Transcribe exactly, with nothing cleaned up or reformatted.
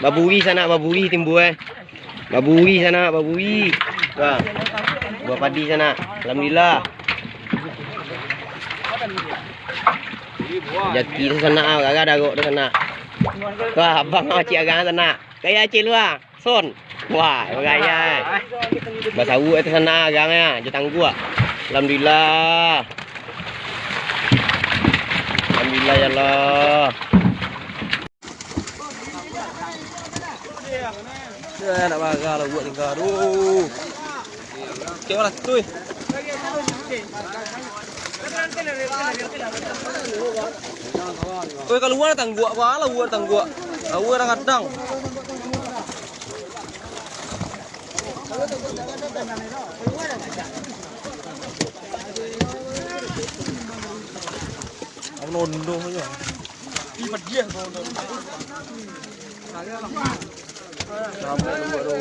Baburi sanak, baburi timbua, eh. Baburi sanak, baburi. Wah. Buah padi sanak. Alhamdulillah. Jaki tu sanak, ah, gara-gara darok tu sanak. Wah, abang awak cik agang sanak. Kaya cik luar. Son. Wah, bagaya, eh. Basawuk itu sanak agang, ya. Jo tangguak. Alhamdulillah. Alhamdulillah, ya Allah. Ya, nak marah lah buat tinggal tu. Cek orang tu, eh. Oi, kaluar tangguak, apa lah buat tangguak? Kaluar kadang-kadang. Aku nondoh aja. Sampai dulu tu.